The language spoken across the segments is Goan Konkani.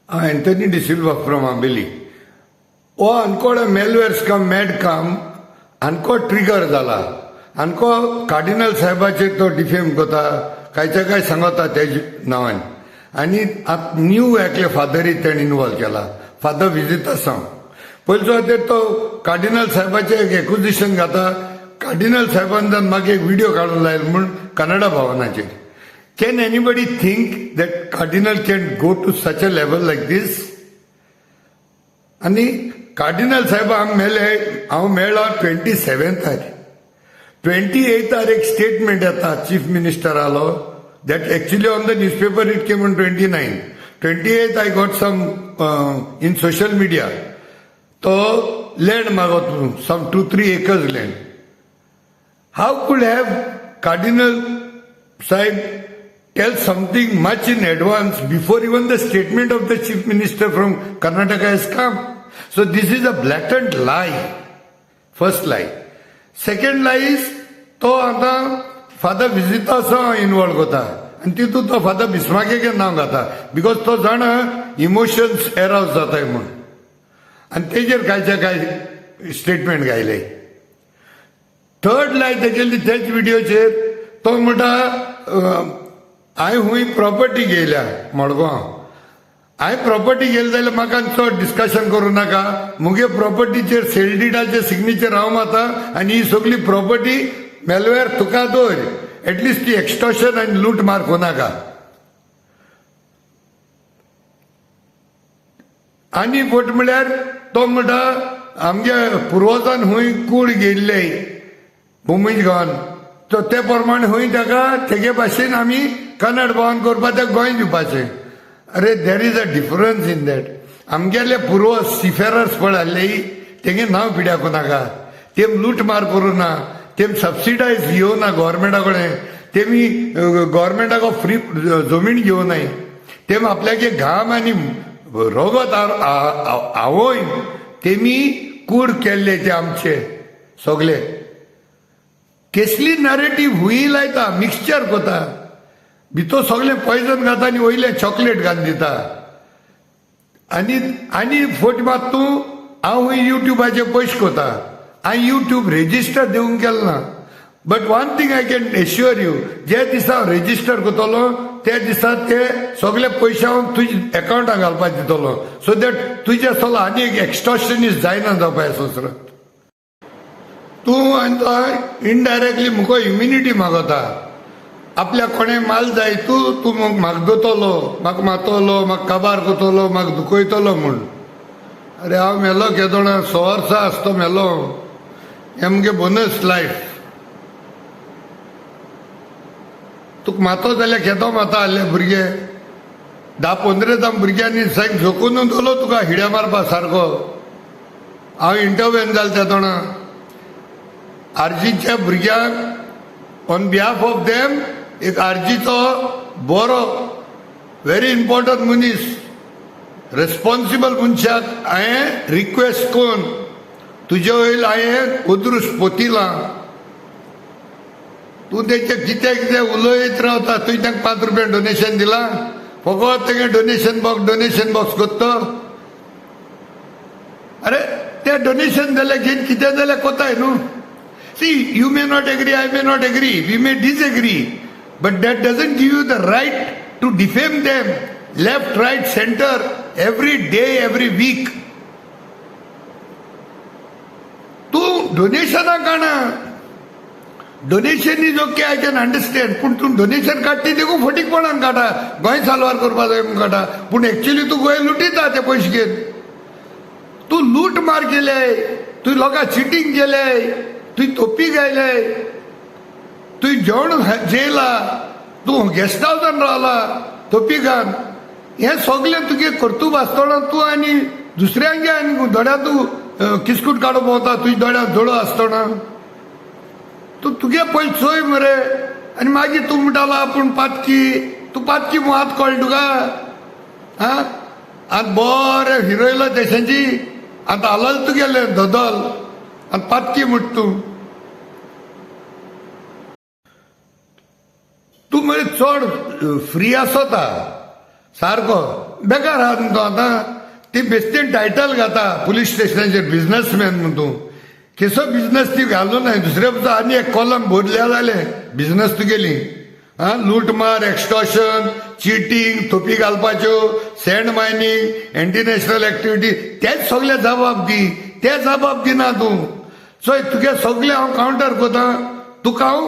Anthony D'Silva from Ambelim. हो आनकोडो मेलवेर्स कम मॅड काम आनको ट्रिगर जाला. आनको कार्डिनल साहेबाचेर तो डिफेम करता, कांयच्या काय सांगता तेज नांवान. आनी आतां न्यू एकले फादरी तेणें इनवॉल्व केला, फादर विजितासांव. पयलीं खातीर तो कार्डिनल साहेबाचेर एक एक्विजिशन घाता. कार्डिनल साहेबान जावन मागीर एक व्हिडियो काडून लायलो म्हूण Kannada भवनाचेर. Can anybody think that Cardinal can go to such a level like this? आनी कार्डिनल साहेब हांव मेले, हांव मेळ्ळा 27 तारीख. 28 तारीख एक स्टेटमेंट येता chief मिनिस्टरालो, that actually on the newspaper it came on 29. 28 I got some in social media. तो लँड मागत some 2-3 acres land. How could have Cardinal Sahib tell something much in advance before even the statement of the Chief Minister from Karnataka has come? So this is a blatant lie. First lie. Second lie is तो आतां फादर विजितासो इनवॉल्व करता आनी तितून तो फादर बिस्माकेक नांव घाता, because तो जाणा इमोशन्स एरावज जाताय म्हूण, आनी तेजेर कांयच्या कांय स्टेटमेंट घायले. थर्ड लाय तेगेली, तेच व्हिडियोचेर तो म्हणटा, हांवें हुंय प्रॉपर्टी घेयल्या मडगांव. हांवें प्रॉपर्टी घेयली जाल्यार म्हाका चड डिस्कशन करूं नाका. मुगे प्रॉपर्टीचेर सेल डिडाचेर सिग्नेचर हांव मारता आनी ही सगली प्रॉपर्टी मेलवेर तुका दवर, एटलिस्ट ती एक्स्टॉर्शन आनी लूट मार करूं नाका. आनी फट म्हळ्यार तो म्हणटा, आमगे पुर्वजान हुंय कूड घेयल्ले भुमीज गांवान, तो ते प्रमाणे हुंय ताका तेगे भाशेन आमी कन्नड भवन करपा तेका गोंय दिवपाचें. अरे, there is a difference in that. आमगेले पुर्वज सिफेरर्स पळय आसले, तेगे नांव पिड्याकू नाका. तेम लूटमार करूं ना, तेम सबसिडायज घेवना गोवोरमेंटा कडेन, तेमी गोवोरमेंटाक फ्री जमीन घेवनाय. तेम आपल्यागे घाम आनी रगत आवय तेमी कूड केल्ले ते आमचे सगले. केसली नॅरेटीव हुंय लायता, मिक्सचर करता, भितर सगळें पॉयजन घाता आनी वयलें चॉकलेट घालून दिता. आनी आनी फट मात तूं, हांव हुंय युट्यूबाचेर पयशे करता. हांवें युट्यूब रेजिस्टर दिवंक केलें ना, but one thing I can assure you, जे दिसा हांव रेजिस्टर करतलो त्या दिसा ते सगळे पयशे हांव तुज्या एकावंटाक घालपाक दितलो, सो that तुज्या सगळो आनी एक एक्स्टॉर्शनिस्ट जायना जावपा संवसारांत. तूं आनी इनडायरेक्टली मुको इम्युनिटी मागता. आपल्याक कोणें माल जाय, तूं तूं म्हाका दोतलो, म्हाका मारतलो, म्हाका काबार करतलो, म्हाका दुखयतलो म्हूण. अरे, हांव मेलो केदोणा, 100 वर्सां आसतो मेलो. हें मुगे बोनस लायफ. तुका मातो जाल्यार केदो माता आहले भुरगे, 10-15 जाण भुरग्यांनी सायक झोकून दवरलो तुका हिड्या मारपा सारको. हांव इंटरवेन जालें तेदोणा आरजीच्या भुरग्यांक ऑन बिहाफ ऑफ देम. एक आरजीचो बरो व्हेरी इम्पॉर्टंट मनीस, रेस्पॉन्सिबल मनशाक हांवें रिक्वेस्ट करून तुजे वयल हांवें उद्रूस पोतिलां. तूं तेचे कितें कितें उलयत रावता. तुवें तांकां 5 रुपया डोनेशन दिलां, फकत तेगे डोनेशन बॉक्स डोनेशन बॉक्स करता. अरे, ते डोनेशन जाल्यार घेवन कितें जाल्यार कोताय न्हू. See, you may not agree, I may not agree, we may disagree, but that doesn't give you the right to defame them left, right, center, every day, every week. तूं डोनेशनां काडना. Donation is okay, I can understand, पूण तूं डोनेशन काडटी देखून फटीकपणान काडटा, गोंय साल्वार करपा जाय म्हूण काडटा, पूण एक्चुली तूं गोंय लुटिता ते पयशे घेवन. तूं लूट मार केले, तूं लोकांक चिटींग केले, तुवें तोपी घायले, तुवें जेवण जेयला, तूं गेस्ट हावसान रावला तोपी घान. हें सगळें तुगे कर्तुब आसतना तूं आनी दुसऱ्यांगे आनी दोळ्यां तूं किस्कूट काडूंक भोंवता. तुज्या दोळ्यांत दोळो आसतना तूं तुगे पयलीं चोय मरे. आनी मागीर तूं म्हणटालो आपूण पातकी. तूं पातकी म्हूण आतां कळ्ळें तुका? आं, आतां बरें हिरोयलो देशांची, आतां हालल तुगेलें धदल आनी पातकी म्हणटा तूं. तूं मरे चड फ्री आसता सारको. बेकार आहा न्हू तो. आतां ती बेश्टीन टायटल घाता पुलीस स्टेशनाचेर बिजनसमॅन म्हूण. तूं केसो बिजनस ती घालूं नाय, दुसरे आनी एक कॉलम भरल्या जालें बिजनस तुगेली. आं, लूटमार, एक्स्टॉर्शन, चिटींग, थोपी घालपाच्यो, sand mining, anti national activity, तेच सगळे जबाब दी. ते जबाब दिना तूं. चोय, तुगे सगळे हांव कावंटर कोता, तुका हांव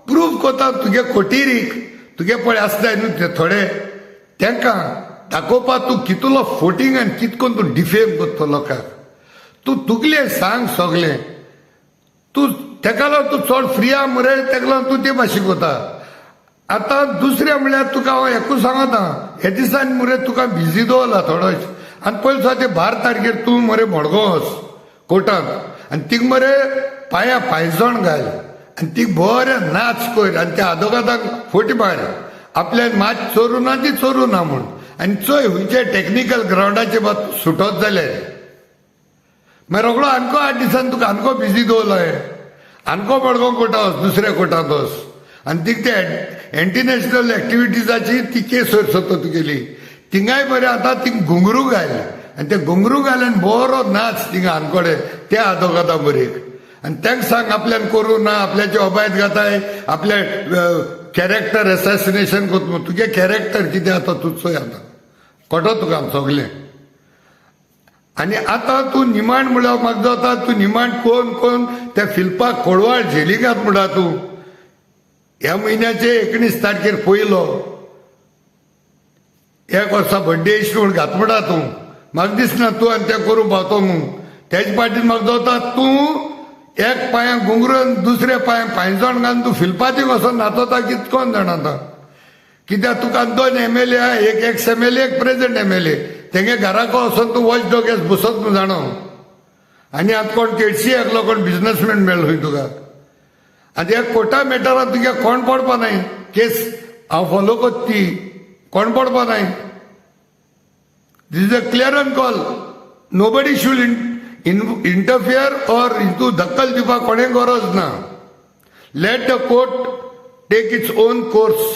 प्रूफ कोता. तुगे कोटिरीक तुगे पळय आसताय न्हू ते थोडे, तांकां दाखोवपा तूं कितलो फोटींग आनी कितकोन तूं डिफेम कोत्तो लोकांक. तूं तुगलें सांग सगलें. तूं तेका लागून तूं चड फ्री आहा मरे, तेका लागून तूं ते भाशेन कोता. आतां दुसरें म्हणल्यार तुका हांव एकूच सांगता, हे दिसांनी मरे तुका बिजी दवरला थोडोच. आनी पयलीं सुद्दां ते 12 तारखेर तूं मरे मडगांव वच कोर्टांत आनी तिका मरे पांयां पांयजण घाल आनी तिका बरें नाच कर आनी त्या आदोगादाक फोटी मार, आपल्यान मात चोरूं ना ती चोरूं ना म्हूण. आनी चोय खंयचे टॅक्निकल ग्रावंडाचे बाद सुटत जाल्यार मागीर रोखडो आनको 8 दिसान तुका आनको बिजी दवरलो. आनको मडगांव कोर्टां वच, दुसऱ्या कोर्टांत वच आनी तिका ते एंटी नॅशनल एक्टिविटीजाची ती केस वयर सरता तुगेली. थिंगाय बरें आतां थिंग घुंगरू घाल आनी ते घुंगरू घाल आनी बरो नाच थिंगा आनकोडे त्या आदोगादा बरेक आनी तांकां सांग आपल्यान करूं ना, आपल्याचे अबायत घाताय, आपल्या कॅरेक्टर एसासिनेशन करता. तुगे कॅरेक्टर कितें आतां तूं चोय, आतां कळटो तुका सगलें. आनी आतां तूं निमाण म्हणल्यार म्हाका जाता तूं निमाण कोण कोण त्या फिल्पाक कोडवाळ झेली घात म्हणटा तूं. ह्या म्हयन्याचे 19 तारखेर पयलो एक वर्सा बड्डे इश्ट म्हूण घात म्हणटा तूं. म्हाका दिसना तूं आनी तें करूंक पावतो म्हूण. तेजे फाटीन म्हाका जाता तूं एक पांयांक घुंगरून दुसऱ्या पांयांक पांयजण घालून तूं फिल्पाती वचोन नाचोता कित कोण जाणा आतां. कित्याक तुका 2 एम एल ए आहा, एक एक्स एम एल ए, एक प्रेजंट एम एल ए. तेंगे घराको वचोन तूं वॉच डॉग एस बसत म्हूण जाणो. आनी आतां कोण केडशी एकलो कोण बिजनसमॅन मेळ्ळो खंय तुका. आनी ह्या कोर्टा मॅटरान तुगे कोण पडपा नाय, केस हांव फॉलो कोत्ता ती, कोण पडपा नाय. This is a clear call. Nobody should interfere or हितू दखल दिवपाक कोणें गरज ना. Let the court take its own course.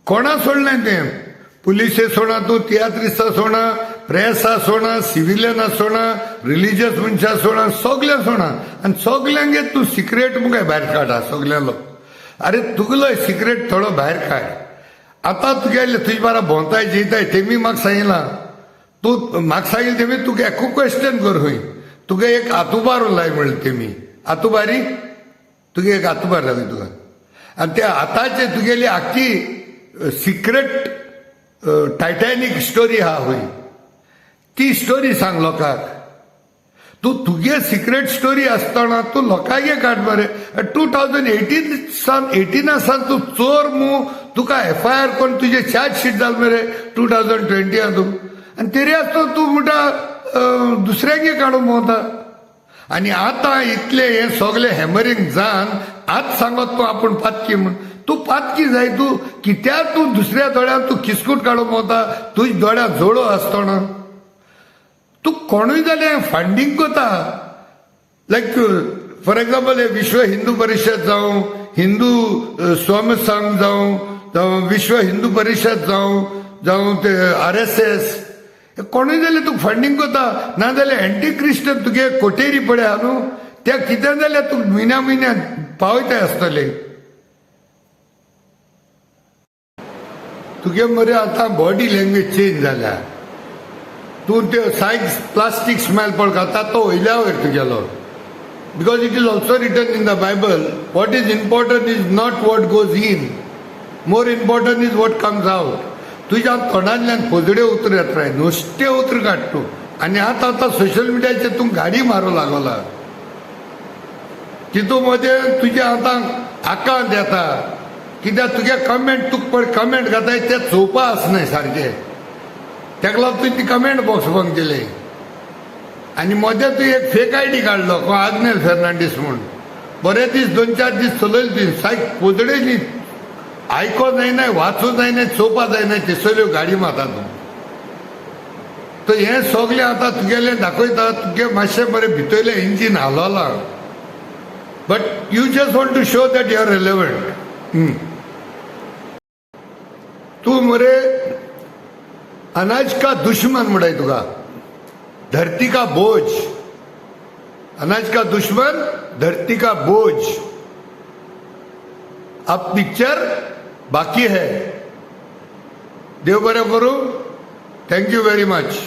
कोणा सोडलें तें, पुलिसे सोडा, तूं तियात्रिस्ता सोडा, प्रेसा सोडा, सिविलियना सोडा, रिलिजियस मनशां सोडा, सगळ्यां सोडा. आनी सगल्यांगे तूं सिक्रेट मुगे भायर काडा सगल्यांलो. अरे तुगलो सिक्रेट थोडो भायर काड. आतां तुगेले तुजे बारा भोंवताय जेयताय तेमी म्हाका सांगिलां, तूं म्हाका सांगिल्लें तेमी तुका एकू क्वेश्चन कर खंय तुका एक आतुबार लाय म्हणलें तेमी. आतुबारी तुगे एक आतुबार लागली तुका. आनी त्या आतांचे तुगेली आख्खी सिक्रेट टायटॅनीक स्टोरी आहा खंय, ती स्टोरी सांग लोकांक. तूं तुगे सिक्रेट स्टोरी आसतना तूं लोकांगे काड मरे. 2018 सान, 18 सान तूं चोर मू, तुका एफ I R करून तुजे चार्ज शीट जाल मरे 2020 तूं. आनी तरी आसतना तूं म्हणटा दुसऱ्यांगे काडूंक भोंवता. आनी आतां इतलें हें सगलें हॅमरींग जावन आतां सांगत तूं आपूण पातकी म्हूण. तूं पातकी जाय तूं कित्याक तूं दुसऱ्या दोळ्यान तूं किस्कूट काडूंक भोंवता तुज्या दोळ्यान जोडो आसतना. तूं कोणूय जाल्यार फंडींग करता, लायक फॉर एग्जाम्पल हे विश्व हिंदू परिशद जावं, हिंदू स्वामी संघ जावं, जावं विश्व हिंदू परिशद जावं, जावं ते आर एस एस, कोणूय जाल्यार तूं फंडींग करता. नाजाल्यार एंटी क्रिश्चन तुगे कोटेरी पळय आहा न्हू, त्या कितें जाल्यार तूं म्हयन्या म्हयन्यान पावयताय आसतले. तुगे मरे आतां बॉडी लँग्वेज चेंज जाल्या. तूं त्यो सायक प्लास्टीक स्मेल पळ घालता तो वयल्या वयर तुगेलो. Because it is also written in the Bible, what is important is not what goes in, more important is what comes out. तुज्या तोंडांतल्यान पोजडे उतर येता, नुस्तें उतर काड तूं. आनी आतां आतां सोशल मिडियाचेर तूं गाडी मारूं लागला, तितू मदें तुज्या आतां आकांत येता. कित्याक तुगे कमेंट तुका पळय कमेंट घाताय ते चोवपा आसनाय सारके, तेका लागून तुवें ती कमेंट बॉक्स बंद केले. आनी मदें तूं एक फेक I D काडलो कोण आग्नेल फेर्नांडीस म्हूण, बरे दीस 2-4 दीस चलयले तुवें, सायक पोजडे न्ही, आयको जायना, वाचूं जायना, चोवपा जायना, तेसल्यो गाडी मारता तूं. तर हें सगलें आतां तुगेलें दाखयता, तुगे मातशें बरें भितरलें engine हालोलां, but you just want to show that you are relevant. तूं मरे अनाज का दुश्मन म्हणटाय तुका, धरती का बोझ. अनाज का दुश्मन, धरती का बोझ. अब पिक्चर बाकी है. देव बरें करूं. Thank you very much.